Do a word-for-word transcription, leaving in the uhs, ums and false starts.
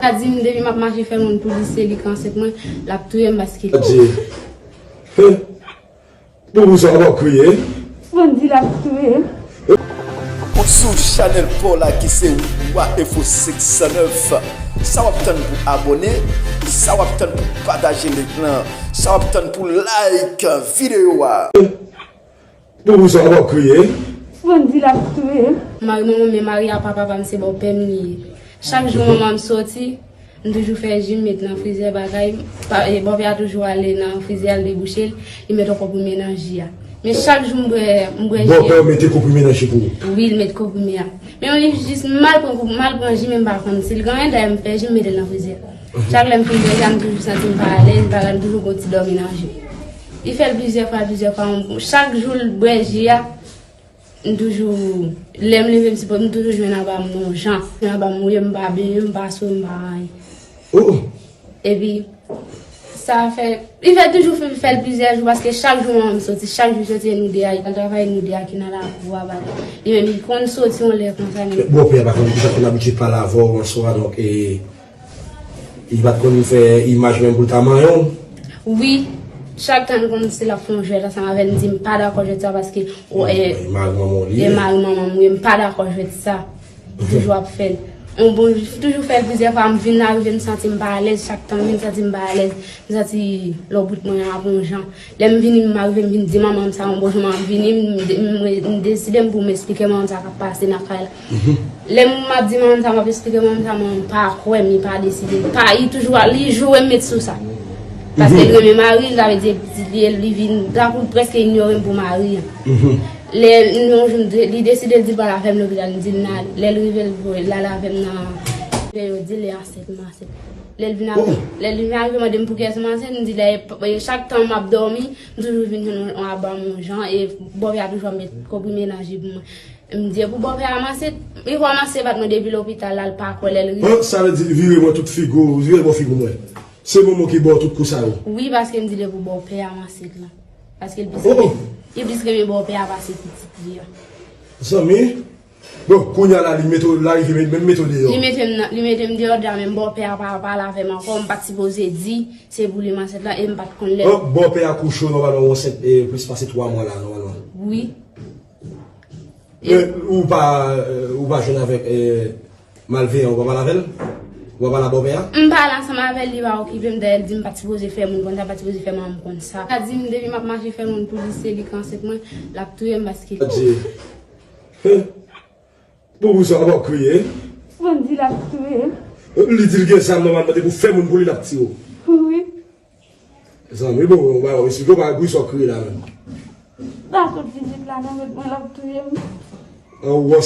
Ka di m depi m ap mache fè moun pou li se li k ansent mwen, l ap touye m paske. Adye. Hein? Pou sa w ap kriye? Bandi l ap touye m. Ou sou chanèl pa w la ki se Wa Info senk san nèf. Sa w ap tann pou abòne? Sa w ap tann pou pataje link lan? Sa w ap tann pou like videyo a? Pou sa w ap kriye? Bandi l ap touye m. Mari manman m, men mari a pa papa m, se bòpè m li ye. Chak jou manman m soti, m toujou fè ji, m met nan frizè bagay. Pa, e, bòpè a toujou ale nan frizè, al debouche l, li met yon konprime nan ji a. Men chak jou m bwè, m bwè ji a. Bòpè w mete konprime nan ji pou ou? Wi, l met konprime a. Men yon li jis m al pran, m al pran ji, men m pa konn si l gen anyen, dayè m fè ji, m mete l nan frizè. Chak lè m fin bwè ji a, m toujou santi m pa alèz, bagay, m toujou gon ti dòmi nan je. Li fè l plizyè fwa, plizyè fwa, m, chak jou l bwè ji a, m toujou, lè m leve, m sipo-, m toujou jwenn anba m yon jan. Anba m mouye, m pa benyen, m pa sove, m pa anyen. Oh, oh. Epi, sa fè, li fè toujou fè, fè l plizyè jou, paske chak jou manman m soti, chak jou soti, e nou de a, li al travay, nou de a ki nan lakou a, bagay. Li menm, li konn soti yon lè konsa, men. Bòpè a pa konn, li pa konn abitye pale avè w answa, donk, e, li pa t konn fè imaj menm pou l ta manyen w? Wi, chak tan li konn si l ap fè yon jwèt ansanm avè l, m di m pa dakò jwèt sa paske, o, e, e mari manman w li ye. E mari manman m, wi, m pa dakò jwèt sa. Toujou ap fè l. Yon bon, toujou fè l plizyè fwa, m vin arive, m santi m pa alèz, chak tan m vin santi m pa alèz, m santi lòt bout mwen an ap yon jan. Lè m vini, m arive, m vin di manman m sa, yon bon jou m ap vini, m, m, m deside m pou m esplike manman m sa k ap pase nan kay la. Lè m ap di manman m sa, m ap esplike manman m sa, manman m pa kwè m, li pa deside, li pa, li toujou, li joure m met sou sa. Paske li renmen mari l, sa vle di, li, li vin, tankou l prèske inyore m pou mari an. Lè yon jou, m de-, li deside l di l pral avè m lopital, m di l n ale. Lè l rive, l voye, l ale avè m nan, lè yo di l e ansent, m ansent. Lè l vin avè, lè l vin arive mande m poukiyès m ansent, m di lè, e, chak tan m ap dòmi, m toujou vin jwenn yon, yon anba m yon jan, e bòpè a toujou ap met konprime nan ji pou mwen. M di e pou bòpè a m ansent, li wè m ansent, pa t mwen depi lopital la, l pa kwè lè l rive. Bon, sa vle di, vire mwen tout figi w, vire bò figi w mwen. Se manman w ki ba w tout kou sa yo? Wi, paske m di l e pou bòpè a m ansent lan. Paske l plis renmen, li plis renmen bòpè a pase pitit li an. Zanmi, bon, kounye a la, li mete w, l arive, men, men mete w deyò. Li mete m nan, li mete m deyò deja, men bòpè a pa pale avè m ankò, m pa t sipoze di, se pou li m ansent lan, e m pa t konn lè. Bon, bòpè a kouche w nòmalman, w ansent, e, plis pase twa mwa la, nòmalman. Wi. Men, ou pa, ou pa jwenn avèk, e, malveyan, ou pa pale avè l? Ou pa pale a bòpè a? M pale ansanm avè l, li pa okipe m, dayè l di m pa t sipoze fè moun konn sa, pa t sipoze fè manman m konn sa. Sa di m depi m ap mache fè moun pou li se li k ansent mwen, l ap touye m paske. Adye. Hein? Pou sa w ap kriye? Bandi l ap touye m. Li di l gen zam nòmalman, depi w fè moun pou li, l ap tiye w. Wi. Zanmi, bon, bon, bon, esplike w pa pou sa w kriye la menm. Dakò, vizit la nan met mwen, l ap touye m. An, ou